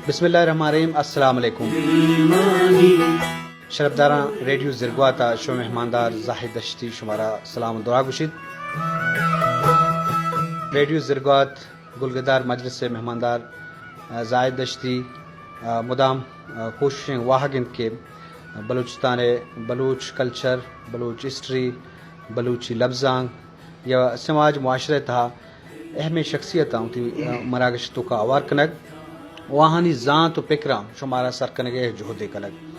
بسم اللہ الرحمن الرحیم۔ السلام علیکم۔ شرپداراں، ریڈیو زرگوات ءَ شمئے مہماندار زاہد دشتی شمارا سلام ءُ دعا گوشیت۔ ریڈیو زرگوات گلگدار مجلس ءِ مہماندار، آ، زاہد دشتی، آ، مدام، آ، کوششیں واہگ انت کہ بلوچستان ءِ بلوچ کلچر، بلوچ ہسٹری، بلوچی لبزانک یا سماج معاشرہ ءِ تہا اہمیں شخصیتاں وتی، آ، مراگش ءِ توکا ہوار کنگ ءُ آہانی زانت ءُ پکراں شمارا سر کنگ ءِ جہدے کنگ۔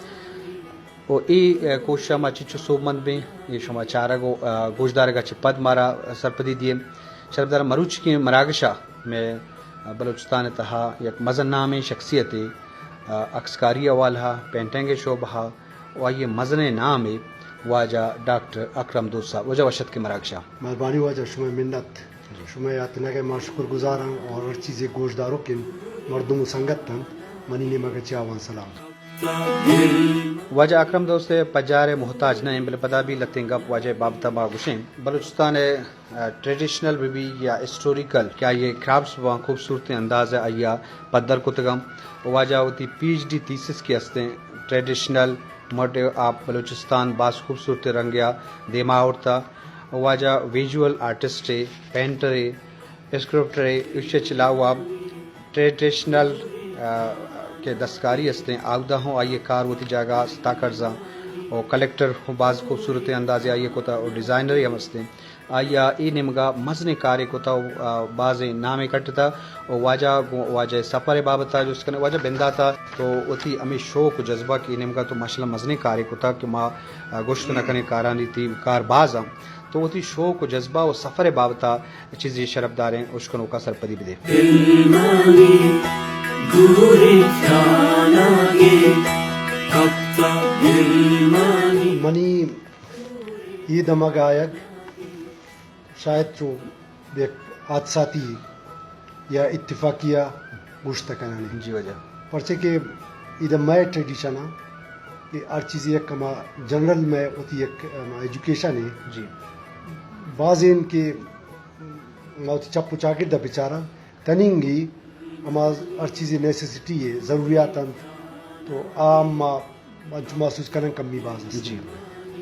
ءُ اے، آ، کوشش ءَ ما چنچو سوبمند بیں، اے شما چارگ ءُ، آ، گوشدارگ ءَ چہ پد مارا سرپدی دیئے۔ شرپدار، مروچیگیں مراگش ءَ مئے، آ، بلوچستان ءِ تہا یک مزن نامیں شخصیتے، آ، عکسکاری ءِ حوالہ ءَ، پینٹنگ ءِ شعبہ ءَ ءُ آئی ءِ مزنیں نامے واجہ ڈاکٹر اکرم دوست صاحب۔ واجہ، وش اتکے مراگش ءَ۔ مہربانی واجہ، شمئے منت۔ جی۔ شمئے اتنگ ءِ ما شکر گزار آں اور ہر چیزے گوشداروکیں مردم ءُ سنگت انت، منی نیمگ ءَ چہ آواں سلام۔ واجہ اکرم دوست ءِ پجار ءِ محتاج نہ ایں، بلے پدا بھی لہتیں گپ واجہ ءِ بابت ءَ ما گوشیں۔ بلوچستان ءِ، آ، ٹریڈیشنل بہ بی یا ہسٹوریکل کہ آئی ءِ کرافٹس باں، خوبصورتیں انداز ءَ آئی ءَ پدر کتگ انت۔ واجہ وتی پی ایچ ڈی تھیسس کہ استیں ٹریڈیشنل موٹیو آف بلوچستان باز خوبصورتیں رنگے ءَ دیما آورتہ۔ واجہ ویژول آرٹسٹے، پینٹرے، اسکرپٹرے، ایشی ءَ چہ علاوہ ٹریڈیشنل، آ، کہ دستکاری استیں، آودا ہوں آئی ءِ کار وتی جاگہ ءَ ستا کرزاں ءُ کلیکٹر ہوں باز خوبصورتیں اندازے آئی ءَ کتہ ءُ ڈیزائنرے ہم استیں۔ آئی ءَ اے نیمگا مزنیں کارے کتہ ءُ، آ، بازیں نامے کٹتہ ءُ واجہ گوں واجہ ءِ سفر ءِ بابت ءَ جست کنیں۔ واجہ بندات ءَ تو وتی ہمے شوق ءُ جذبہ کہ اے نیمگا تو ماشاءاللہ مزنیں کارے کتہ کہ ما، آ، گوشت نہ کنیں کارانی تئی کار باز انت۔ تو وتی شوق ءُ جذبہ ءُ سفر ءِ بابت ءَ چیزے شرپداریں اشکنوکاں سرپدی بدے۔ منی اے دمگ آیگ شاید چو یک حادثاتی یا اتفاقی ءَ گوشت کنانے۔ جی واجہ۔ پرچے کہ ادا مئے ٹریڈیشن ءَ کہ ہر چیزے یک ہما جنرل مئے وتی یک ہما ایجوکیشن ہے۔ جی۔ بازیں کہ ما وتی چپ ءُ چاگرد ءَ بچاراں، تنینگی ہما ہر چیزے نیسیسٹی ہے، ضروریات انت، تو آ ہم ما انچو محسوس کنن کمی باز است۔ جی۔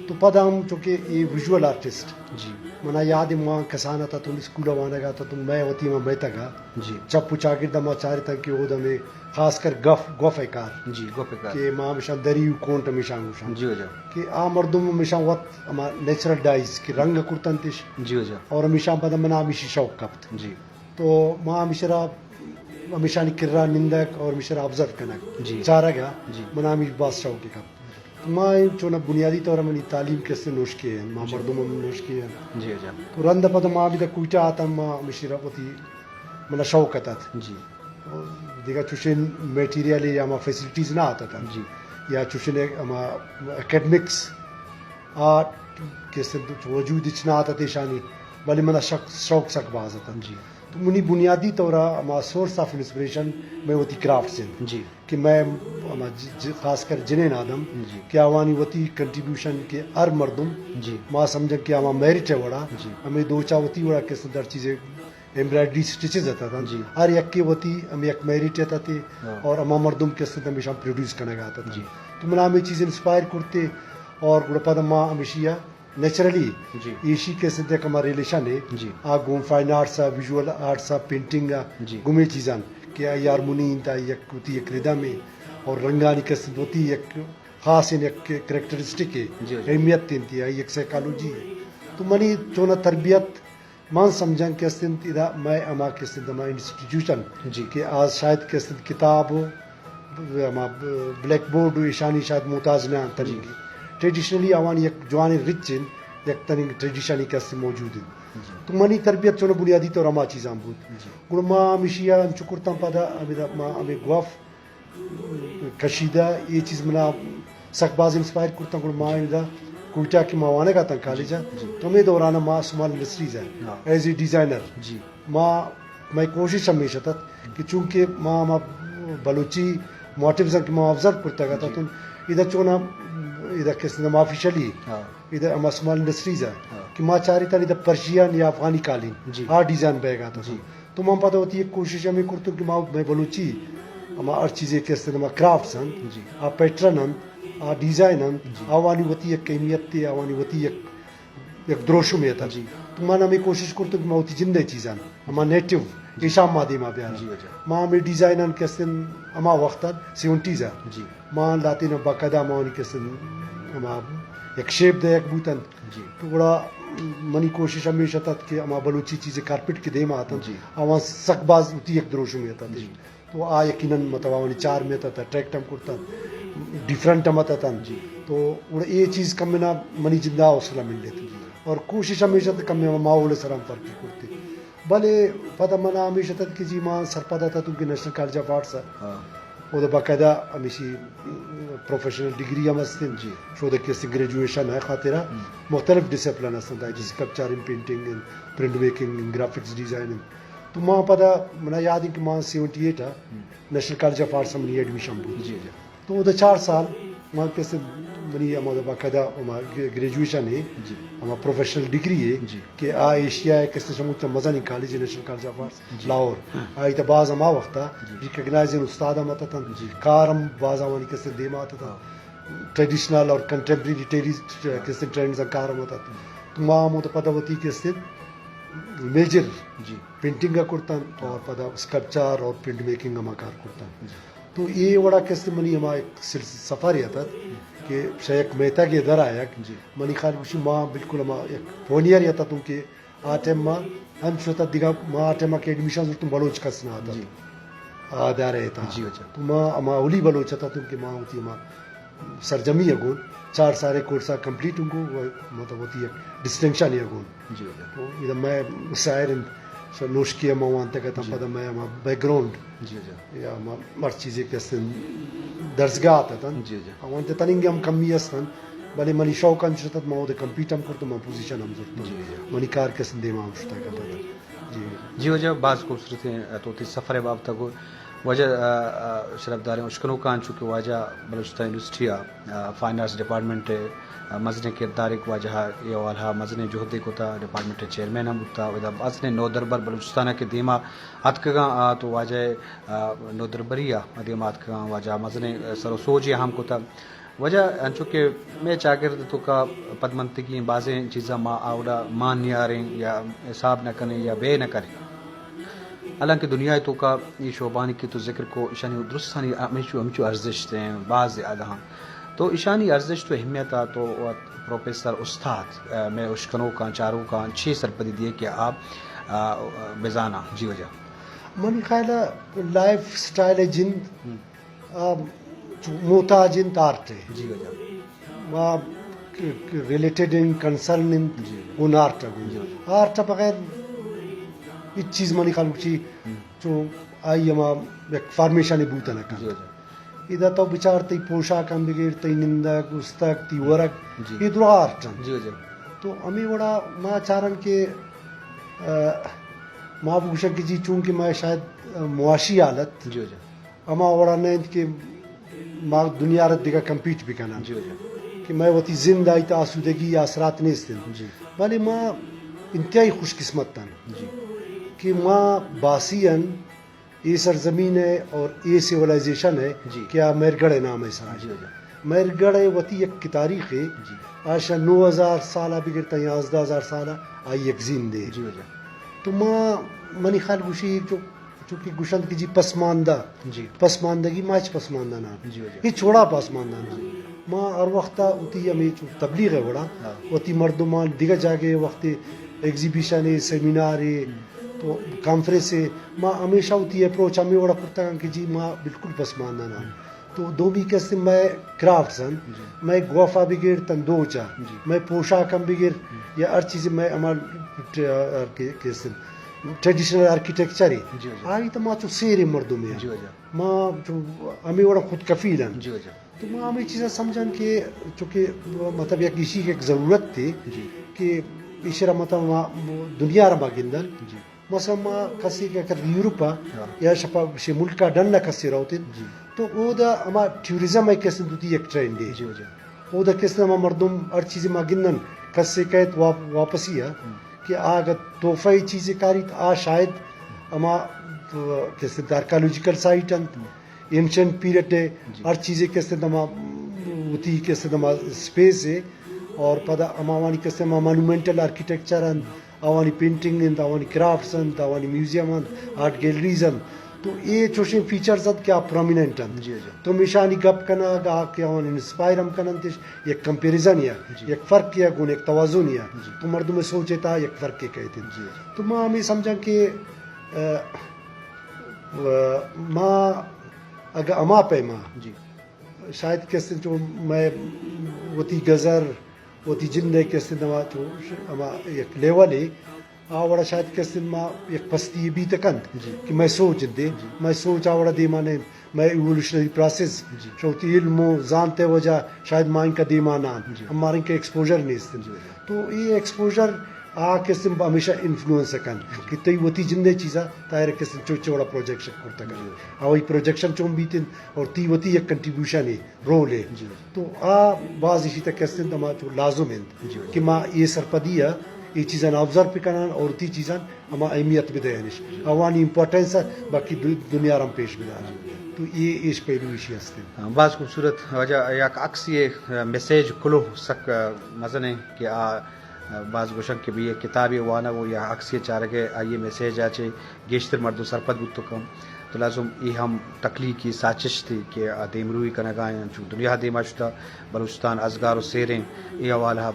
تو پدا ہم چونکہ اے ویژول آرٹسٹ، جی۔ منا یاد ہے ما کسان ات اتوں اسکول ءَ وانگ ءَ ات اتوں مئے وتی ما میتگ ءَ۔ جی۔ چپ ءُ چاگرد ءَ ما چارتن کہ اود ہمیں خاص کر گف، گف ءِ کار۔ جی، گف ءِ کار۔ کہ ما ہمیشاں دری ءُ کونٹ ہمیشاں گوشاں۔ جی واجہ۔ کہ آ مردم ہمیشاں وت ہما نیچرل ڈائز کہ رنگ کرتنتش۔ جی واجہ۔ اور ہمیشاں پدا منا ہمیشی شوق کپت۔ جی۔ تو ما ہمیشرا، ہمیشانی کرا نندگ اور ہمیشرا آبزرو کنگ، جی۔ چارگ ءَ، جی۔ منا ہمیش باز شوق کپت۔ تو ما چون بنیادی طور منی تعلیم کسے نوشکے ہیں، ما، جی۔ مردم ہم نوشکے ہیں۔ جی، جی۔ تو رند پد ما بھی دا کوئٹہ آتا، ما ہمیشرا وتی منا شوق اتت۔ جی۔ دیگہ چوشیں میٹیریل یا ہما فیسلٹیز نہ آتت۔ جی۔ یا چوشیں ہما اکیڈمکس آ کسے وجود اچ نہ آتت ایشانی، بلے منا شک-، شوق سک باز اتت۔ جی۔ تو منی بنیادی طور ءَ ہما سورس آف انسپریشن مئے وتی کرافٹس انت۔ جی۔ کہ مئے ہما ج-، ج-، خاص کر جنین آدم، جی۔ کہ آوانی وتی کنٹریبیوشن کہ ہر مردم، جی۔ ما سمجھن کہ ہما میرٹ ءِ وڑا، جی۔ ہمیں دوچا وتی وڑا کسے در چیزے ایمبرائڈری سٹچز اتت انت۔ جی۔ ہر یکے وتی ہمے یک میرٹ اتت، ہاں۔ اور ہما مردم کہ استنت ہمیشاں پروڈیوس کنگ ءَ اتت انت۔ جی۔ تو منا ہمے چیز انسپائر کرتے اور گڑا پد ما ہمیشی ءَ نیچرلی، جی۔ ایشی کہ استنت یک ہما ریلیشن ہے، جی۔ آ گوں فائن آرٹس ءَ، ویژول آرٹس ءَ، پینٹنگ ءَ، جی۔ گوں ہمے چیزاں کہ آئی ہارمونی انت، آئی یک وتی یک ردم ہے اور رنگانی کہ استنت وتی یک خاص یک کریکٹرسٹک ہے، جی، جی۔ اہمیت انت، آئی یک سائیکالوجی ہے۔ تو منی چونا تربیت من سمجھاں کہ استنت ادا مئے ہما کہ استنت ہما انسٹیٹیوشن، جی۔ کہ آ شاید کہ استنت کتاب و ہما بلیک بورڈ و ایشانی شاید محتاج نہ انت، جی۔ ٹریڈیشنلی آوانی یک جوانیں رچ انت، یک تننگ ٹریڈیشنی کہ است موجود انت۔ جی۔ تو منی تربیت چون بنیادی طور ہما چیزاں بود۔ جی۔ گڑا ما ہمیشی ءَ انچو کرتاں پدا ہمے ما ہمے گوف کشیدہ، اے چیز منا سک باز انسپائر کرتاں۔ گڑا ما ادا کوئٹہ کہ ما وانگ اتاں کالج ءَ، جی۔ تو ہمے دوران ءَ ما سمال انڈسٹریز ءَ، ہاں۔ ایز اے ڈیزائنر، جی۔ ما، مئے کوشش ہمیش اتت کہ چونکہ ما ہما بلوچی موٹیوز کہ ما آبزرو کرتگ اتاں، جی۔ تو ادا چون ادا کس نام آفیشلی، ہاں۔ ادا ہما سمال انڈسٹریز ءَ، ہاں۔ کہ ما چاریتاں ادا پرشین یا افغانی قالین، جی۔ آ ڈیزائن بیگ اتاں۔ جی۔ تو من پدا وتی یک کوشش ہمے کرتوں کہ ما مئے بلوچی ہما ہر چیزے کہ استیں ہما کرافٹس انت، جی۔ آ پیٹرن انت، آ ڈیزائن انت، جی۔ آوانی وتی یک اہمیت تے، آوانی وتی یک، یک دروشمے اتنت۔ جی۔ تو من ہمے کوشش کرتگ کہ ما وتی جندے چیزاں ہما نیٹو ایشاں ما دیما بیاراں۔ جی، واجہ۔ ما ہمے ڈیزائناں کہ استیں ہما وقت سیونٹیز ء۔ جی۔ ما لہتیں باقاعدہ ما وانی کہ استیں ہما یک شیپ دئیگ بوتنت۔ جی۔ تو گڑا منی کوشش ہمیش اتنت کہ ہما بلوچی چیزے کارپٹ کہ دیما اتنت، جی۔ آواں سک باز وتی یک دروشمے اتنت۔ جی۔ تو آ یقیناً مطلب آوانی چار میت اتنت، اٹریکٹ ہم کرتنت، ڈیفرنٹ ہم اتنت۔ جی۔ تو گڑا اے چیز کمے نا منی جندا حوصلہ ملیت۔ جی۔ اور کوشش ہمیش اتنت کمے ہما ماحول سرا ہم فرقے کرتے۔ بلے پدا منا ہمیش اتنت کہ جی ما سرپد اتاں تو کہ نیشنل کالج آف آرٹس ء۔ ہاں۔ اودا باقاعدہ ہمیشی پروفیشنل ڈگری ہم است انت۔ جی۔ شودگ کہ است انت گریجویشن ء خاطر ء ہم۔ مختلف ڈسپلن است انت، جی۔ اسکلپچر انت، پینٹنگ انت، پرنٹ میکنگ انت، گرافکس ڈیزائن انت۔ تو ما پدا منا یاد انت کہ ما سیونٹی ایٹ ء ہم۔ نیشنل کالج آف آرٹس ء منی ایڈمیشن بوت۔ جی، جی۔ تو اودا چار سال ما کسے منی ہما باقاعدہ ہما گریجویشن ہے، جی۔ ہما پروفیشنل ڈگری ہے جی۔ کہ آ ایشیا ہے کسے شموچ مزنی college, national college of arts جی۔ لاہور۔ ہاں۔ آئی تا باز ہما وقتا جی۔ ریکگنائزنگ استاد ہم اتتن، جی۔ کار ہم باز آوانی کسے دیما اتتن۔ ہاں۔ ٹریڈیشنل اور کنٹمپریری ٹیری-، ہاں۔ کسے ٹرینڈز کار ہم اتتن۔ تو ما ہم تو پتہ ہوتی کسے میجر جی۔ پینٹنگ کرتن اور پدا اسکلپچر اور پرنٹ میکنگ ہما کار کرتن۔ جی۔ تو اے وڑا کہ است منی ہما یک سل-، سفر یت ات کہ شہ یک میتگ ء در آیگ۔ جی۔ منی خیال گوشی ما بالکل ہما یک پونیئر یت اتوں کہ آ ٹائم ما ہم شت ات دگہ ما آ ٹائم کہ ایڈمیشن زرتوں بلوچ کس نہ ات۔ جی۔ آ ادارہ ء تہا۔ جی، اچھا۔ تو ما ہما اولی بلوچ ات اتوں کہ ما وتی ہما سرجمی ء گون چار سال ء کورس ء کمپلیٹ ہوں گو، مطلب وتی یک ڈسٹنکشن ء گون۔ جی، جی۔ تو ادا مئے سائر انت، سو نوشکی ء ما وانتگ اتاں، جی۔ پدا مئے ہما بیک گراؤنڈ جی، جی۔ یا ہما ہر چیزے کہ است انت، درسگاہ ات اتنت۔ جی، جی۔ آ وانت تننگ ہم کمی است انت، بلے منی شوق انچش ات، ما اود کمپیٹ ہم کرت، ما پوزیشن ہم زرت۔ جی، جی۔ منی کار کہ است انت دیما ہم شتگ ات۔ جی۔ جی واجہ، باز خوبصورتیں تو وتی سفر ء بابت ء گو۔ واجہ، آ، آ، شرفداریں اشکنوکاں، چونکہ واجہ بلوچستان یونیورسٹی ء، آ، فائن آرٹس ڈیپارٹمنٹ ء، آ، مزنیں کردارے کہ واجہ ء اے حوالہ ء مزنیں جہدے کتا، ڈیپارٹمنٹ ء چیئرمین ہم بوتا، ادا مزنیں نودربر بلوچستان ء کہ دیما اتکگاں، آ، تو واجہ ء، آ، نودربری ء دیما اتکگاں، واجہ ء مزنیں سر و سوجے ہم کتا۔ واجہ انچو کہ مئے چاگرد توکا پدمنتگیں بازیں چیزاں ما آوڑا مان نیاریں یا حساب نہ کنیں یا بے نہ کنیں، حالانکہ دنیا توکا اے شعبانی کہ تو ذکر کو، ایشانی درستانی ہمچو، ہمچو ارزشت ہیں، باز زیادہ ہاں۔ تو ایشانی ارزشت و اہمیت آ تو وت پروفیسر استاد، آ، مئے اشکنوکاں، چاروکاں چے سرپدی دیے کہ آ، آ، بزاناں؟ جی واجہ۔ منی خیال ء لائف سٹائل جند ہم۔ آ، چو محتاج انت آرٹ ء۔ جی واجہ۔ ما ک-، ک-، ریلیٹڈ انت، کنسرن انت، جی۔ گون آرٹ ء گون۔ جی واجہ۔ آرٹ ء بغیر ہچ چیز منی خیال گوشی ہم۔ چو آئی ہما یک فارمیشن بوت نہ کنت۔ جی واجہ۔ ادا تو بچار تئی پوشاک ہم بگیر، تئی نندگ، استگ، تئی ورگ، جی۔ اے درا آرٹ انت۔ جی واجہ۔ تو ہمے وڑا ما چارن کہ، آ، ما بگوشن کہ جی چونکہ ما شاید، آ، معاشی حالت جی واجہ۔ ہما وڑا نہ انت کہ ما دنیا ء را دگہ کمپیٹ بکنن۔ جی واجہ۔ کہ مئے وتی زند آئی تہ آسودگی آسرات نیست انت۔ جی۔ بلے ما انتہائی خوش قسمت ان جی۔ کہ ما باسی ان اے سرزمین ء اور اے سیولائزیشن ء جی۔ کہ آ مہرگڑھ ء نام ء سرا۔ جی واجہ۔ مہرگڑھ ء وتی یک تاریخ ء جی۔ آ شہ نو ہزار سال ء بگر تاں یازدہ ہزار سال ء آئی یک زند ء۔ جی واجہ۔ تو ما منی خیال گوشی جو چونکہ گوشنت کہ جی پسماندہ، جی۔ پسماندگی ما ہچ پسماندہ نہ۔ جی، جی۔ ہچ وڑا پسماندہ نہ۔ جی۔ ما ہر وقت وتی ہمے چو تبلیغ ء وڑا، ہاں۔ وتی مردمان دگہ جاگہ وقت ایگزیبیشن ء، سیمینار ء، ہم۔ تو کانفرنس ء، ما ہمیشہ وتی اپروچ ہمے وڑا کرتگ کہ جی ما بالکل پسماندہ نہ۔ ہم۔ تو دومی کہ است مئے کرافٹس انت، جی۔ مئے گوافا بگر تاں دوچا، جی۔ مئے پوشاک ہم بگر، ہم۔ یا ہر چیز مئے ہما ٹ-، کہ، کہ است ٹریڈیشنل آرکیٹیکچر ہے۔ جی، جی۔ آئی تو ما چو سیر مردم ہے۔ جی، جی۔ ما چو ہمیں وڑا خود کفیل ہیں۔ جی، جی۔ تو ما ہمیں چیزا سمجھن کہ چونکہ مطلب یک ایشی کی ایک ضرورت تھی جی۔ کہ ایشرا مطلب ما دنیا را ما گندن۔ جی۔ مثلاً ما کسی کہ اگر یورپ آ ہاں۔ یا شپا شی ملک آ ڈن نہ کسی روتن، جی۔ تو اودا ہما ٹورزم ہے کسی دوتی یک ٹرینڈ ہے۔ جی، جی۔ اودا کسی ہما مردم ہر چیزی ما گندن، کسی کہت واپ-، واپسی ہے ہم۔ کہ آگا تحفہ چیزی کاری تو آ شاید ہما، آ، کسی آرکیالوجیکل سائٹ انت۔ ہم۔ اینشنٹ پیریڈ ءِ، جی۔ ہر چیزے کہ است انت ہما وتی کہ است انت ہما اسپیس ءِ، اور پدا ہما آوانی کہ است انت ہما مانومنٹل آرکیٹیکچر انت، آوانی پینٹنگ انت، آوانی کرافٹس انت، آوانی میوزیم انت، آرٹ گیلریز انت۔ تو اے چوشیں فیچرز انت کہ آ پرومیننٹ انت۔ جی، جی۔ تو ہمیشانی گپ کنگ آ کہ آوان انسپائر ہم کن انت، یک کمپیریزن یا، جی۔ یک فرق یا گون یک توازن یا۔ جی۔ تو مردم سوچ ءِ تہا یک فرق کئیت۔ جی۔ تو ما ہمے سمجھاں کہ، ا، ا، ما اگہ ہما پیما، جی۔ شاید کہ است انت چو مئے وتی گزر، وتی جند ءِ کہ است انت ہما چو ہما یک لیولے، آ وڑا شاید کہ است انت ما یک پستی بیت کنت، جی۔ کہ مئے سوچ انت، جی۔ مئے سوچ آ وڑا دیما نہ انت، مئے ایوولوشنری پروسیس، جی۔ چو وتی علم و زانت ءِ وجہ شاید ما انکا دیما نہ انت، جی۔ ہمارا انکا ایکسپوژر نیست انت۔ جی۔ تو اے ایکسپوژر آ کہ است انت ہمیشہ انفلوئنس کنت، جی۔ کہ تئی وتی جند ءِ چیزا تاہر کہ است انت چو چے وڑا پروجیکشن کرتگ۔ جی۔ آ وہی پروجیکشن چون بیت انت اور تئی وتی یک کنٹریبیوشن ہے۔ رول ہے۔ جی۔ تو آ باز ایشی تک کہ است انت ہما چو لازم انت، جی۔ کہ ما اے سرپدی ءَ اے چیزاں آبزرو بکنن اور تی چیزاں ہما اہمیت بدیانش۔ آوانی امپورٹنس ءَ باقی دو-، دنیا ءَ ہم پیش بدارن۔ تو اے ایش پہلو ایشی است انت۔ ہاں، باز خوبصورت واجہ، یک عکسی میسج کلو سک مزن ہے کہ آ باز گوشن کہ بھئی یک کتابے وانگ و یا عکسی چارگ ءَ آئی میسج ءَ چہ گیشتر مردم سرپد بوت کنت۔ تو لازم اے ہم تخلیقی ساچشتے کہ آ دیمروی کنگا انت، چو دنیا دیما شتا، بلوچستان ازگار و سیریں اے حوالہ۔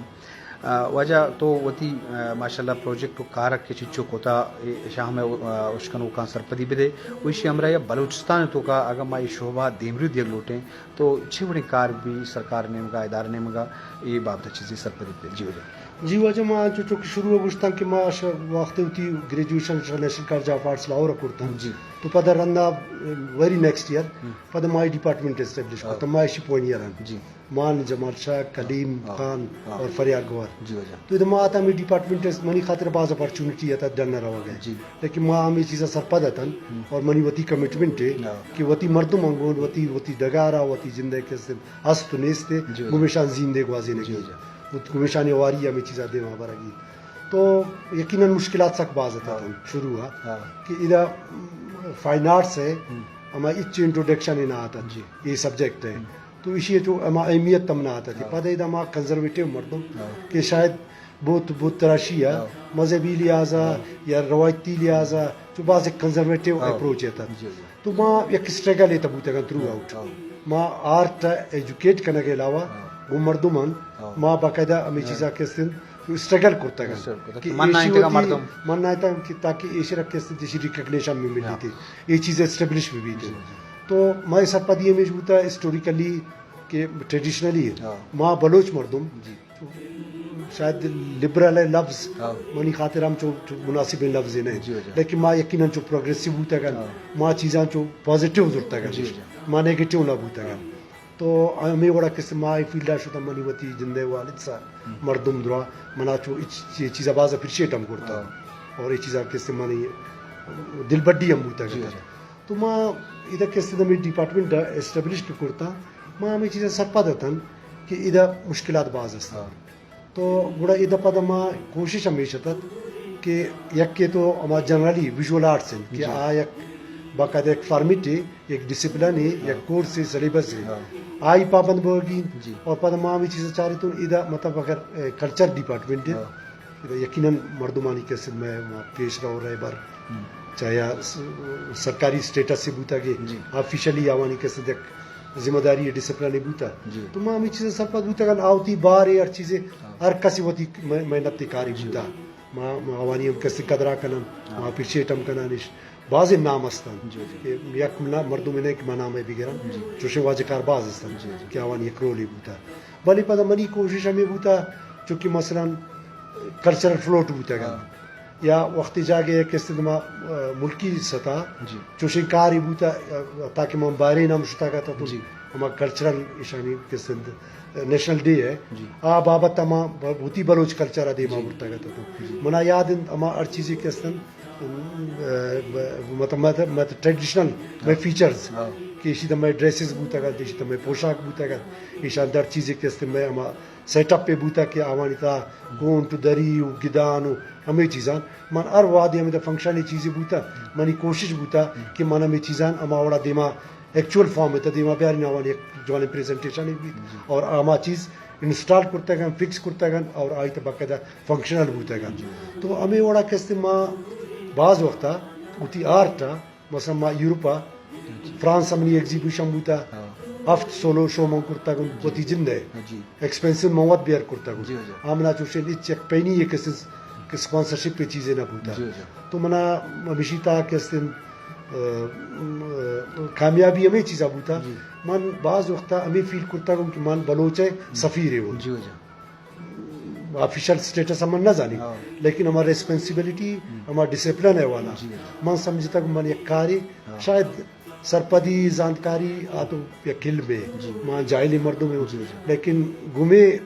آ، واجہ تو وتی، آ، ماشاءاللہ پروجیکٹ و کارک کہ چنچو کتا، اے شاہ میں، آ، اشکنوکاں سرپدی بدے۔ و ایشی ہمراہ یا بلوچستان توکا اگاں ما اے شعبہ دیمروی دیگ لوٹیں، تو چے وڑیں کار بی سرکار نیمگا، ادارہ نیمگا، اے بابت چیزے سرپدی بدے؟ جی واجہ۔ جی واجہ، ما انچو چو کہ شروع ءَ گوشتاں کہ ما ش-، وقت وتی گریجویشن ش-، national college of arts Lahore ءَ کرتاں۔ جی۔ تو پدا رندا، ویری نیکسٹ ایئر، ہم۔ پدا ما اے ڈپارٹمنٹ اسٹیبلش ہاں۔ کرتاں، ما ایشی پوائنیئر آں۔ جی۔ مان، جمال شاہ، کلیم ہاں۔ خان ہاں۔ اور فریاد گوہر۔ جی واجہ۔ تو ادا ما آتا ہمے ڈپارٹمنٹ اس-، منی خاطر باز اپرچونٹی آتا ڈن ءَ روگ ءَ۔ جی۔ لیکن ما ہمے چیزا سرپد اتن ہم۔ اور منی وتی کمٹمنٹ ہے ہاں۔ کہ وتی مردم انگون، وتی، وتی ڈگارا، وتی جندے کہ است، است و نیست ہے، جی۔ گمیشان زیندے گوازینے جی، کی۔ جی۔ گمیشانی ہواری ہمے چیزا دیما برگی۔ تو یقیناً مشکلات سک باز اتن ہاں۔ شروع ءَ ہاں۔ کہ ادا فائن آرٹس ہے، ہم۔ ہما ہچ انٹروڈکشن ہی نہ آتا۔ جی۔ اے سبجیکٹ ہے۔ ہم۔ تو ایشی ءَ چو ہما اہمیت ہم نہ آتا تھی۔ ہاں۔ پدا ادا ما کنزرویٹیو مردم ہاں۔ کہ شاید بت، بت تراشی ءَ ہاں۔ مذہبی لحاظ ءَ ہاں۔ یا روایتی لحاظ ءَ چو باز یک کنزرویٹیو ہاں۔ اپروچ اتت۔ جی، جی۔ تو ما یک اسٹرگل ءِ تہ بوتگاں تھرو آؤٹ۔ ہاں۔ ما آرٹ ءَ ایجوکیٹ کنگ ءَ علاوہ ہاں۔ گوں مردماں ہاں۔ ما باقاعدہ ہمے ہاں۔ چیزا کہ است انت تو اسٹرگل کرتگ انت۔ اسٹرگل کرتگ۔ کہ من نہ ایشی انتگا وتی مردم۔ من نہ انتگا کہ تاکہ ایشی را کہ است انت ایشی ریکگنیشن بھی ملیت۔ ہاں۔ اے چیز اسٹیبلش بھی بیت۔ جی، جی۔ تو مئے سرپدی ہمیش بوتا ہسٹوریکلی کہ ٹریڈیشنلی ہاں۔ ما بلوچ مردم جی۔ شاید لبرل ہے لفظ ہاں۔ منی خاطر ہم چو، چو مناسبیں لفظ نہیں۔ جی، جی۔ لیکن ما یقیناً چو پروگریسو بوتگن، ہاں۔ ما چیزاں چو پازیٹیو زرتگن، جی، جی۔ ما نیگیٹیو نہ بوتگن۔ ہاں۔ تو ہمے وڑا کہ ما اے فیلڈ ءَ شتاں منی وتی جند ءِ والد سا ہم۔ مردم درا منا چو اے چ-، اے چیزا باز اپریشیٹ ہم کرتا۔ ہاں۔ اور اے چیزا کہ منی دلبڈی ہم بوتگ جی، اتت۔ جی۔ تو ما ادا کہ است ہمے ڈپارٹمنٹ اسٹیبلش کہ کرتا، ما ہمے چیزا سرپد اتن کہ ادا مشکلات باز است۔ ہاں۔ تو گڑا ادا پدا ما کوشش ہمیش اتت کہ یکے تو ہما جنرلی ویژول آرٹس انت کہ جی۔ آ یک باقاعدہ یک فارمیٹ ہے، یک ڈسپلن ہے، ہاں۔ یک کورس ہے، سلیبس ہے۔ ہاں۔ آئی پابند بوگی انت جی۔ اور پدا ما ہمے چیزا چارتون ادا مطلب اگر، اے، کلچر ڈپارٹمنٹ ہے، ہاں۔ ادا یقیناً مردمانی کہ است مئے ما پیش رو رہبر ہم۔ چاہے آ س-، سرکاری اسٹیٹس سے بوتگ، جی۔ آفیشلی آوانی کہ است یک ذمہ داری ڈسپلن بوتا۔ جی۔ تو ما ہمے چیز سرپد بوتگن، آ وتی بار ہر چیزے، ہاں۔ ہر کسی وتی مح-، محنت کاری جی۔ بوتا۔ ما، ما آوانی ہم کسی قدرا کنن، ہاں۔ ما اپریشیٹ ہم کنن اش۔ بازیں نام استن جی، جی۔ کہ یک منا-، مردم نے کہ ما نام بگرن، جی۔ چوشیں واجہ کار باز استن جی، جی۔ کہ آوانی یک رولے بوتا۔ بلے پدا منی کوشش ہمے بوتا، چونکہ مثلاً کلچرل فلوٹ بوتگن۔ ہاں۔ یا وقتی جاگہ یک است ما، آ، ملکی سطح جی۔ چوشیں کاری بوتا، آ، تاکہ من بحرین ہم شتگ اتوں۔ جی۔ ہما کلچرل ایشانی کہ است نیشنل ڈے ہے۔ جی۔ آ بابت ہما ب-، وتی بلوچ کلچر ءَ دیما جی۔ برتگ اتوں۔ جی۔ منا یاد انت ہما ہر چیزے کہ است، آ، ب-، مطلب، مطلب، مطلب ٹریڈیشنل مئے ہاں۔ فیچرز ہاں۔ کہ ایشی تہ مئے ڈریسز بوتگ ات، ایشی تہ مئے پوشاک بوتگ ات، ایشان در چیزے کہ است مئے ہما سیٹ اپ پہ بوتا کہ آوانی تہا کونٹ و دری و گدان و ہمے چیزان۔ من ہر وہدے ہمے تہا فنکشن اے چیزے بوتا، منی کوشش بوتا کہ من ہمے چیزان ہما وڑا دیما ایکچوئل فارم ءِ تہ دیما بیارین، آوانی یک جوانیں پریزنٹیشن بیت، جی۔ اور ہما چیز انسٹال کرتگ انت، فکس کرتگ انت اور آئی تہ باقاعدہ فنکشنل بوتگ انت۔ جی۔ تو ہمے وڑا کہ است ما باز وقتا وتی آرٹ ءَ، مثلاً ما یورپ ءَ، جی۔ فرانس ءَ منی ایگزیبیشن بوتا، ہاں۔ ہفت سولو شو من کرتگ انت، جی۔ وتی جند ءِ۔ جی۔ ایکسپنسز من وت بیئر کرتگ انت۔ جی، جی۔ آ منا چوشیں ہچ یک پینی یک کہ اسپانسرشپ ءِ چیزے نہ بوتا۔ جی، جی۔ تو منا ہمیشی تا کہ است انت، ءَ، ءَ، کامیابی ہمے چیزا بوتا۔ جی۔ من باز وقتا ہمے فیل کرتگ انت کہ من بلوچ ءِ سفیرے ہوں۔ جی، جی۔ آفیشل سٹیٹس ہم من نہ زانی، ہاں۔ لیکن ہما ریسپانسبلٹی، ہم۔ ہما ڈسپلن ءِ حوالہ، جی۔ من سمجھتگ من یک کارے، ہاں۔ شاید سرپدی، زانتکاری، آ تو یک علمے، جی۔ من جاہلیں مردمے ہوں۔ جی، جی۔ لیکن گمے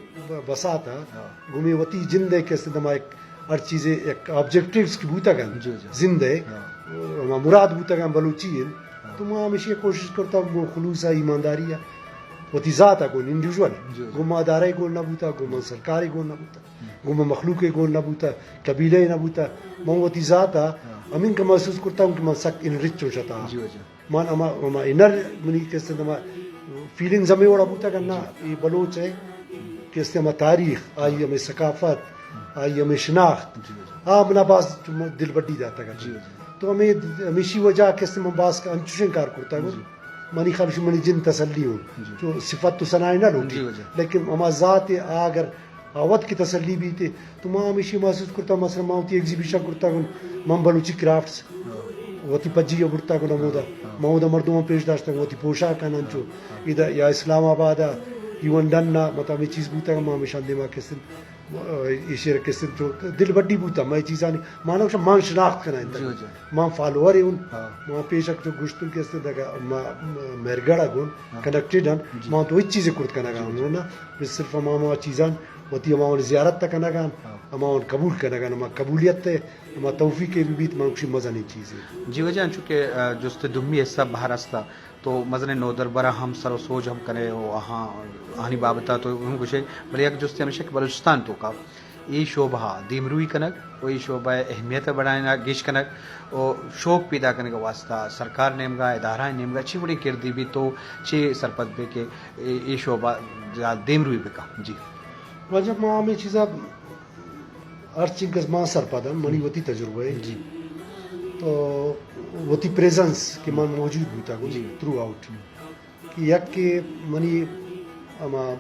بساتا، ہاں۔ گمے وتی جند ءِ کہ است انت ہما یک ہر چیزے یک آبجیکٹیوز کہ بوتگ انت، جی، جی۔ زند ءِ، ہاں۔ ہما مراد بوتگ انت بلوچی انت۔ ہاں۔ تو ما ہمیشی کوشش کرتا گوں خلوص ءَ، ایمانداری ءَ، وتی ذات ءَ گوں، انڈیویجول۔ جی، جی۔ گوں ما ادارہ ءَ گوں نہ بوتا، گوں من سرکار ءَ گوں نہ بوتا، ہم۔ گوں من مخلوق ءَ گوں نہ بوتا، قبیلہ ءَ نہ بوتا۔ من وتی ذات ءَ، ہاں۔ ہمینکہ محسوس کرتا ہوں کہ من سک انرچ ہوں شتا۔ جی، جی۔ من ہما، ہما انر منی کہ است انت ہما فیلنگز ہمے وڑا بوتگ انت نا، جی۔ اے بلوچ ءِ کہ است انت ہما تاریخ، آئی ہمے ثقافت، آئی ہمے شناخت، جی، جی۔ آ منا باز دلبڈی داتگ انت۔ جی، جی۔ تو ہمے، ہمیشی وجہ کہ است انت من باز انچوشیں کار کرتگ انت۔ جی۔ منی خیال منی جند تسلی ہوں۔ جی۔ چو صفت و ثنا نہ لوٹی۔ جی، جی۔ لیکن ہما ذات ءِ آ اگر آ وت کہ تسلی بیت، تو ما ہمیشی محسوس کرتا، مثلاً ما وتی ایگزیبیشن کرتا گوں من بلوچی کرافٹس، ہاں۔ وتی پجی ءَ برتا گوں ہمودا۔ ہاں، ہاں۔ ما اودا مردماں پیش داشتا، وتی پوشاک آن انچو۔ ہاں، ہاں۔ ادا یا اسلام آباد ءَ، ایون ڈن ءَ، مطلب ہمے چیز بوتا، ما ہمیشان دیما کہ است انت، ایشی را کہ است انت چو دل بڈی بوتا، ما اے چیزانی، ما نہ گوشاں، ما شناخت کنائینتا۔ جی، جی۔ ما فالوور اے ہوں، ہاں۔ ما پیشک چو گوشتن کہ است انت دگہ، ما، ما مہرگڑھ ءَ گوں، ہاں۔ کنیکٹڈ ہن، جی۔ ما تو ہچ چیزے کرت کنگا ہوں نا۔ بس صرف ہما، ہما چیزاں وتی ہما اون زیارت ءَ کنگ ءَ، ہاں۔ ہما اون قبول کنگ ءَ، ہما قبولیت ءَ، ہما توفیق ءَ بہ بیت، من گوشی مزنیں چیزے۔ جی واجہ، انچو کہ، ءَ، جست دومی حصہ بہر است، تو مزنیں نودربراں ہم سر و سوج ہم کنے و آہاں، آہانی بابت ءَ تو ہم گوشے، بلے یک جستے ہمیش کہ بلوچستان توکا اے شعبہ ءَ دیمروئی کنگ و اے شعبہ ءِ اہمیت ءَ بڑھائینگ، گیش کنگ و شوق پیدا کنگ ءِ واستہ سرکار نیمگا، ادارہ نیمگا چی وڑیں کردے بیت تو چے سرپد بے کہ اے، اے شعبہ زیات دیمروئی بکن؟ جی۔ واجہ، ما ہمے چیزا ہر چنکس ما سرپد ہم، منی وتی تجربہ ہے۔ جی۔ تو وتی پریزنس کہ من موجود بوتا گوں، جی۔ Through out. کہ یک کہ منی ہما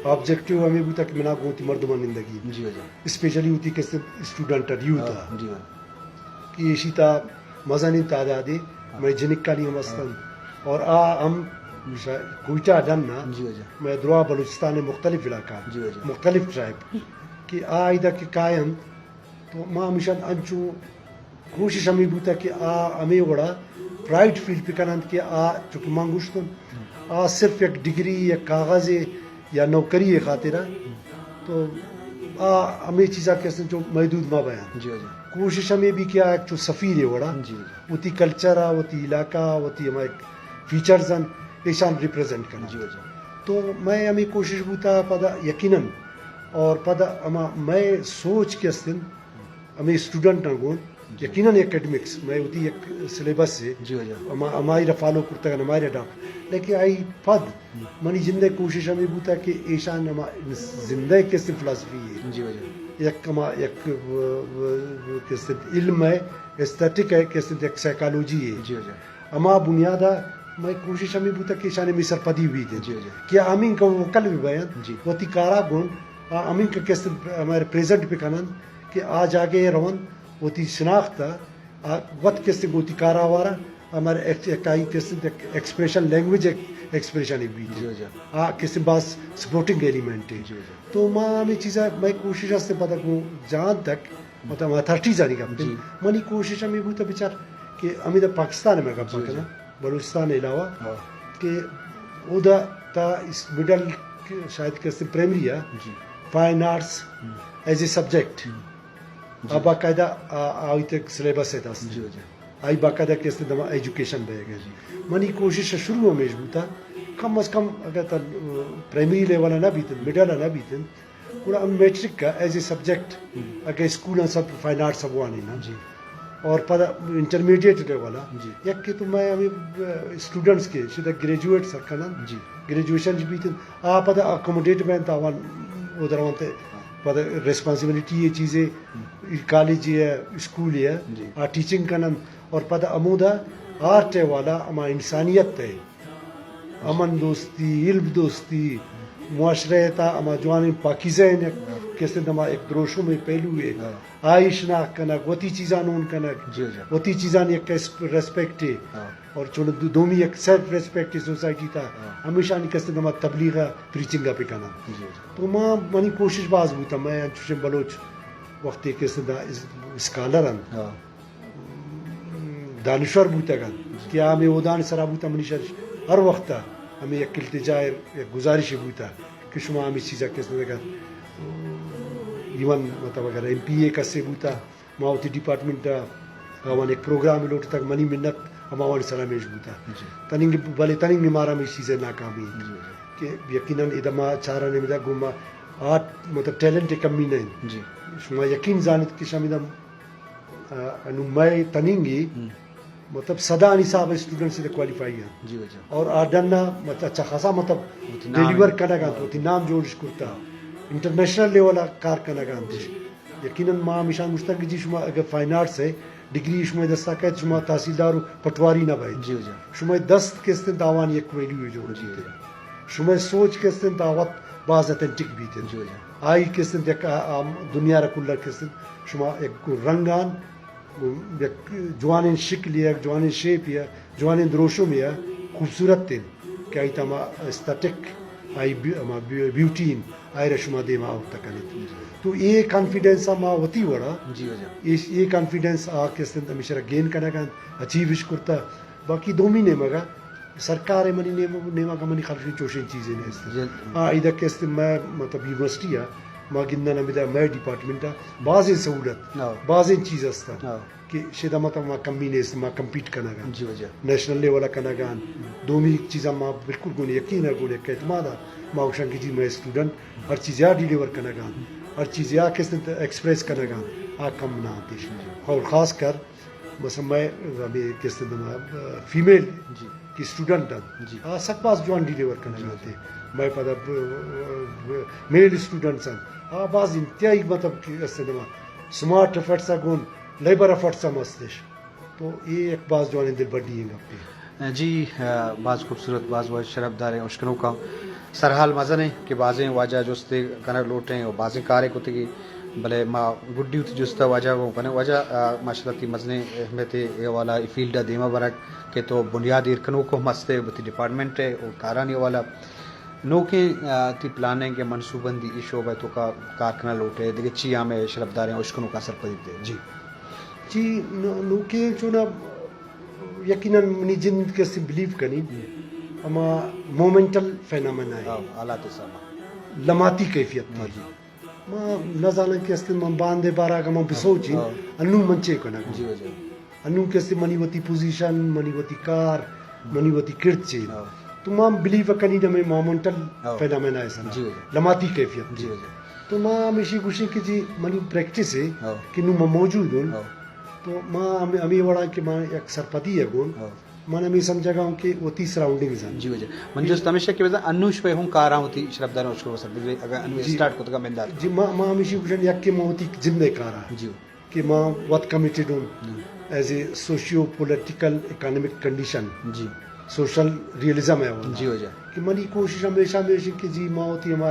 آبجیکٹیو ہمے بوتا کہ منا گوں وتی مردماں نندگی۔ جی واجہ۔ اسپیشلی وتی کہ اسٹوڈنٹ یوتھ ہاں، جی ہاں۔ کہ ایشی تا مزنیں تعدادے ہاں۔ مئے جنکانی ہم ہستن۔ ہاں۔ اور آ ہم شا-، کوئٹہ ڈن نا، جی واجہ۔ مئے دروا بلوچستان ءِ مختلف علاقہ، جی واجہ۔ مختلف ٹرائب کہ آ ادا کہ کاینت تو ما ہمیشان انچو کوشش ہمے بوتا کہ آ ہمے وڑا پرائڈ فیل بکننت کہ آ، چونکہ من گوشتن، آ صرف یک ڈگری، یک کاغذے یا نوکری ءِ خاطرا، تو آ ہمے چیزا کہ استن چو محدود مہ بیان۔ جی، جی۔ کوشش ہمے بی کہ آ یک چو سفیرے وڑا، جی، جی۔ وتی کلچر ءَ، وتی علاقہ ءَ، وتی ہما یک فیچرز ان، ایشان ریپریزنٹ کناں۔ جی، جی۔ تو مئے ہمے کوشش بوتا پدا یقیناً، اور پدا ہما مئے سوچ کہ استن، ہمے اسٹوڈنٹاں گون، جی۔ یقیناً اکیڈمکس، مئے وتی یک سلیبس ہے۔ جی واجہ۔ ہما-، ہمائی را فالو کرتگ، ہمائی را ڈاپ۔ لیکن آئی پد ہم۔ منی جند ءِ کوشش ہمے بوتا کہ ایشان ہما زندہ ءِ کسے فلسفی ہے۔ جی واجہ۔ یک ہما یک، و-، و-، و-، کسے علم ہے، ایستھیٹک ہے، کسے یک سائیکالوجی ہے۔ جی واجہ۔ ہما بنیاد ءَ مئے کوشش ہمے بوتا کہ ایشانی ہمے سرپدی بیت۔ جی واجہ۔ کہ ہمینکہ ووکل بہ بنت، جی۔ وتی کارا گون، آ ہمینکہ کسے ہمارے پریزنٹ بہ کننت۔ کہ آ جاگہے ءَ رونت، وتی شناخت ءَ، آ وت کسے گوں وتی کارا وارا، ہمارے ایک-، یک آئی کسے یک ایکسپریشن، لینگویج ایک-، ایکسپریشن ایک بیت۔ جی، جی۔ آ کسے باز سپورٹنگ ایلیمنٹ ہے۔ جی، جی۔ تو ما ہمے چیزا، مئے کوشش ہستے پدا گوں جہان تک، مطلب اتھارٹیز آنی گپ۔ جی۔ منی کوشش ہمے بوتا بچار کہ ہمے دا پاکستان ءِ میں گپ جی، جی۔ کناں، بلوچستان ءِ علاوہ، ہاں۔ کہ اودا تا اس مڈل، شاید کسے پرائمری ہے، جی۔ فائن آرٹس ہم۔ As a subject. ہم۔ جی۔ آ باقاعدہ آ-، آئی تک سلیبس ہے دست۔ جی، جی۔ آئی باقاعدہ کہ است دما ایجوکیشن بہ گئے۔ جی۔ منی کوشش شروع ہمیش بوتا، کم از کم اگر تا، آ، پرائمری لیول نہ بیتن، مڈل نہ بیتن، گڑا ہم میٹرک کا ایز اے سبجیکٹ، ہم۔ اگر اسکول سب فائن آرٹس سب وانی نا۔ جی۔ اور پدا انٹرمیڈیٹ لیول ءَ۔ جی۔ یک کہ تو مئے ہمے اسٹوڈنٹس کہ شدہ گریجویٹ سر کنن، جی۔ گریجویشن جی بیتن، آ پدا اکوموڈیٹ بینت، آوان او درونت، ہاں۔ پدا ریسپانسبلٹی یہ چیزیں، ہم۔ کالج ہے، اسکول ہے، جی۔ آ ٹیچنگ کنن، اور پدا ہمودا آرٹ ہے والا، ہما انسانیت ہے۔ امن دوستی، علم دوستی، معاشرہ ءِ تہا ہما جوانیں پاکیزہ ءِ یک کسے دما یک دروشم ءِ پہلو ءِ، ہاں۔ آئی شناخت کنگ، وتی چیزاں نون کنگ، جی، جی۔ وتی چیزاں یک ریس-، ریسپیکٹ ءِ، ہاں۔ اور چون دو-، دومی یک سیلف ریسپیکٹ ءِ سوسائٹی تہا، ہاں۔ ہمیشانی کسے دما تبلیغ ءَ پریچنگ ءَ بہ کناں۔ جی، جی۔ تو ما، منی کوشش باز بوتا، مئے انچوشیں بلوچ وقتی کسے دا اس-، اسکالر انت۔ ہاں۔ دانشور بوتگ انت کہ آ ہمے اودان سرا بوتگ، منی شش ہر وقت ءَ ہمے یک التجا ءُ یک گزارشے بوتگ کہ شما ہمے چیزا کس نہ کنت۔ ایون مطلب اگر ایم پی اے کسے بوتگ، ما وتی ڈیپارٹمنٹ ءَ آوان یک پروگرامے لوٹتگ، منی منت ہماوانی سرا ہمیش بوتگ۔ جی۔ تننگ، بلے تننگ مارا ہمے چیز ءَ ناکامی انت۔ جی، جی۔ کہ یقیناً ادا ما چاران ادا گوں ما آرٹ مطلب ٹیلنٹ کمی نہ انت۔ جی۔ شما یقین زانت کہ شما ادا آ، انو مئے تننگی، ہم۔ مطلب، صدانی حساب اسٹوڈنٹس ادھر کوالیفائی ہیں۔ جی، جی۔ اور آ ڈن نا، مطلب، اچھا خاصا، مطلب، وتی نام ڈیلیور ہے۔ کنگا ہاں۔ تو وتی نام جوڑش کرتا۔ انٹرنیشنل لیول آ کار کنگا انت۔ جی۔ یقیناً ما ہمیشان گوشتا کہ جی شما اگر فائن آرٹس ہے، ڈگری شما دستا کہت، شما تحصیلدار و پٹواری نہ بئیت۔ جی، جی۔ شما دست کستن تاوان یک ویلیو جوڑ جی، بیت۔ جی۔ شمئے سوچ کہ استیں دعوت باز اتھنٹک بیت انت۔ جی، جی۔ آئی کہ استیں یک آ، آ، دنیا را کل کہ استیں شما یک رنگان، یک جوانیں شکل یا یک جوانیں شیپ یا جوانیں دروشم یا خوبصورت انت کہ آئی تما ایستھیٹک، آئی بی-، ہما بی-، بیوٹی انت، آئی را شما دیما آورتا کنیت۔ جی۔ تو اے کانفیڈنس ما وتی وڑا، جی، جی۔ اے، اے کانفیڈنس آ کہ استیں ہمیشہ را گین کنگا انت، اچیوش کرتا۔ باقی دومی نیمگا سرکار ء منی نیم، نیمگ ء منی خیال چوشیں چیزے نیست۔ جی۔ آ، ادا کہ است مئے مطلب یونیورسٹی ء ما گندن ہمدا مئے ڈیپارٹمنٹ ء بازیں سہولت، ہاں۔ بازیں چیز است ہاں۔ کہ شدا مطلب ما کمی نیست، ما کمپیٹ کنگ ء۔ جی، واجہ۔ نیشنل لیول ء کنگ ء۔ دومی چیزاں ما بالکل گون یقین ء گون یک اعتماد ء ما گوشاں کہ جی مئے اسٹوڈنٹ ہر چیز یا ڈیلیور کنگ ء، ہر چیز یا کہ است ایکسپریس کنگ ء، آ کم نہ انت۔ جی۔ اور خاص کر مثلاً مئے ہمے کہ است دما، آ، فیمیل جی۔ کہ اسٹوڈنٹ انت، جی۔ آ سک باز جوان ڈیلیور کنگ جی۔ انت۔ مئے پدا، آ، میل اسٹوڈنٹس انت۔ آ باز انتہائی مطلب کہ است دما سمارٹ ایفرٹس ء گون لیبر ایفرٹس ہم استش۔ تو اے یک باز جوانیں دلبڈی ئیں گپے۔ جی، آ، باز خوبصورت، باز وش شرپ داریں اشکنوکاں۔ سرحال مزن انت کہ بازیں واجہ جستے کنگ لوٹیں و بازیں کارے کتگی، بلے ما گڈی وتی جست ء واجہ گوں کنیں۔ واجہ، آ، ماشاءاللہ تئی مزنیں اہمیت اے حوالہ اے فیلڈ ء دیما برگ کہ تو بنیاد ایر کنوک ہم ہستے وتی ڈیپارٹمنٹ ء و کارانی حوالہ۔ نوکیں، آ، تئی پلاننگ ء منصوبندی اے شعبہ ء توکا کار کنگ لوٹے، دگہ چی ہمے شرپ داریں اشکنوکاں سرپدی دے؟ جی۔ جی، نو-، نوکیں چونا یقیناً منی جند کہ است بلیو کنی، ہما مومنٹل فینامنا ہے۔ ہاں، حالات سما۔ لماتی کیفیت تھی۔ ہاں جی۔ ما نزاناں کہ است من باندے بارا کہ من بسوچی، ہاں۔ انو من چے کنگ۔ جی، جی۔ انو کہ است منی وتی پوزیشن، منی وتی کار، منی وتی کرد چے۔ ہاں۔ تو ما بلیو کنی نہ میں مومنٹل ہاں۔ فینامنا ہے سنا۔ جی، جی۔ لماتی کیفیت تھی۔ جی، جی۔ تو ما ہمیشی گوشیں کہ جی منی پریکٹس ہے ہاں۔ کہ نو ما موجود ہوں۔ ہاں۔ تو ما ہمے، ہمے وڑا کہ ما یک سرپدی ء گون، ہاں۔ من ہمے سمجھگا ہوں کہ وتی سراؤنڈنگز انت۔ جی واجہ۔ من جی۔ جست ہمیشہ کہ بزاں انوش پہ ہوں کاراں وتی شرپداریں اشکو سر بزاں اگر انوش جی۔ اسٹارٹ کتگا بندات۔ جی، ما، ما ہمیشی گوشن یک کہ ما وتی زندے کاراں۔ جی۔ کہ ما وت کمیٹڈ ہوں۔ ہاں۔ As a socio political economic condition. جی۔ سوشل ریئلزم ہے وہ۔ جی واجہ۔ کہ منی کوشش ہمیشہ ہمیش کہ جی ما وتی ہما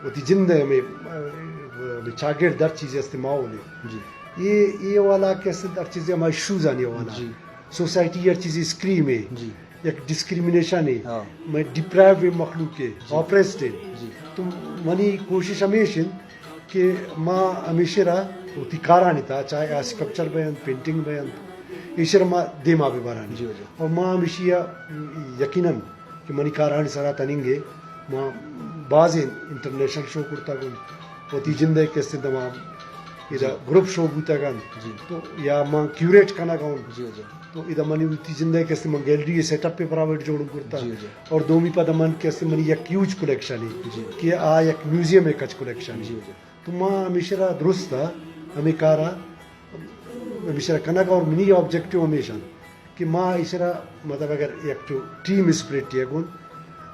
وتی جند ہے ہمیں، ہمیں چاگرد ہر چیزے است ماحول ہے۔ جی۔ یہ، یہ والا کہ است ہر چیزے ہمارے شوز آنے والا۔ جی۔ سوسائٹی ہر چیزے اسکریم ہے۔ جی۔ یک ڈسکریمنیشن ہے۔ ہاں۔ میں ڈپرائیو ہے مخلوق ہے، جی۔ آپریسڈ ہے۔ جی۔ تو منی کوشش ہمیش انت کہ ما ہمیشہ را وتی کارانی تھا، چاہے آ اسکلپچر بیان، پینٹنگ بیان، ایشر ما دیما ببرانی۔ جی، جی۔ اور ما ہمیشی یقیناً کہ منی کارانی سرا تننگے، ما بازیں انٹرنیشنل شو کرتگ انت، وتی جندے کہ است انت ما ادا جی۔ گروپ شو بوتگ انت۔ جی۔ تو یا ما کیوریٹ کنگ انت۔ جی، جی۔ تو ادا منی وتی جندے کہ است من گیلری سیٹ اپ پہ پرائیویٹ جوڑ کرتا۔ جی، جی۔ اور دومی پدا من کہ است منی یک ہیوج کلیکشن ہے جی۔ کہ آ یک میوزیم ہے کچ کلیکشن ہے۔ جی، جی۔ تو ما ہمیشہ را درست ہمیں کارا ہمیشہ کنگ اور منی آبجیکٹیو ہمیشہ کہ ما ایشرا مطلب اگر یک چو ٹیم اسپرٹ یے گون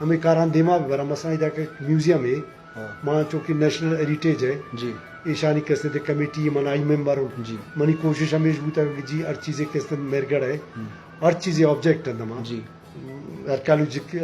ہمیں کاران دیما بھی برا، مثلا ادا کہ میوزیم ہے، ہاں۔ ما چونکہ نیشنل ہیریٹیج ہے، جی۔ ایشانی کستے تے کمیٹی من آئی ممبر ہوں۔ جی۔ منی کوشش ہمیش بوتا کہ جی ہر چیزے کستے میرگڑ ہے، ہم۔ ہر چیزے آبجیکٹ ہے نما۔ جی۔ آرکیالوجک-،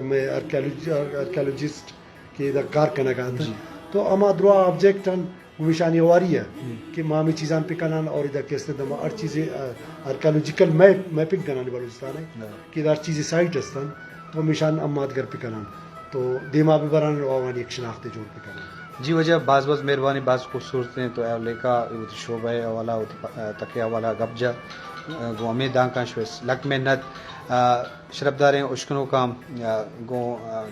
میں آرکیالوج-، آرکیالوجسٹ کہ ادا کار کنگا انت۔ جی۔ تو ہما دروا آبجیکٹ ہن، گمیشانی ہواری ہے ہم۔ کہ ما ہمیں چیزان پہ کنان اور ادا کستے دما ہر چیزے، آ، آرکیالوجیکل میپ، میپنگ کنانی بلوچستان ہے ہاں۔ کہ ادا ہر چیزے سائٹ ہستن، تو ہمیشان ہم مادگر پہ کنان۔ تو دیما بہ بران و آوانی یک شناختے جوڑ بہ کنان۔ جی واجہ، باز باز مہربانی، باز خوبصورت ہیں تو اے لیکا وتی شعبہ حوالہ، وتی پ-، تکے حوالہ گپ جا، گوں ہمیں دانکاں شویس لک محنت، آ، شرپداریں اشکنوکاں، آ، گوں، آ،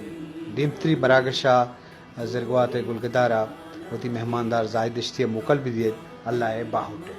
دیمتری مراگشا زرگوات گلگدارا وتی مہماندار زاہد دشتی موکل بدیت۔ اللہ ء باہوٹ۔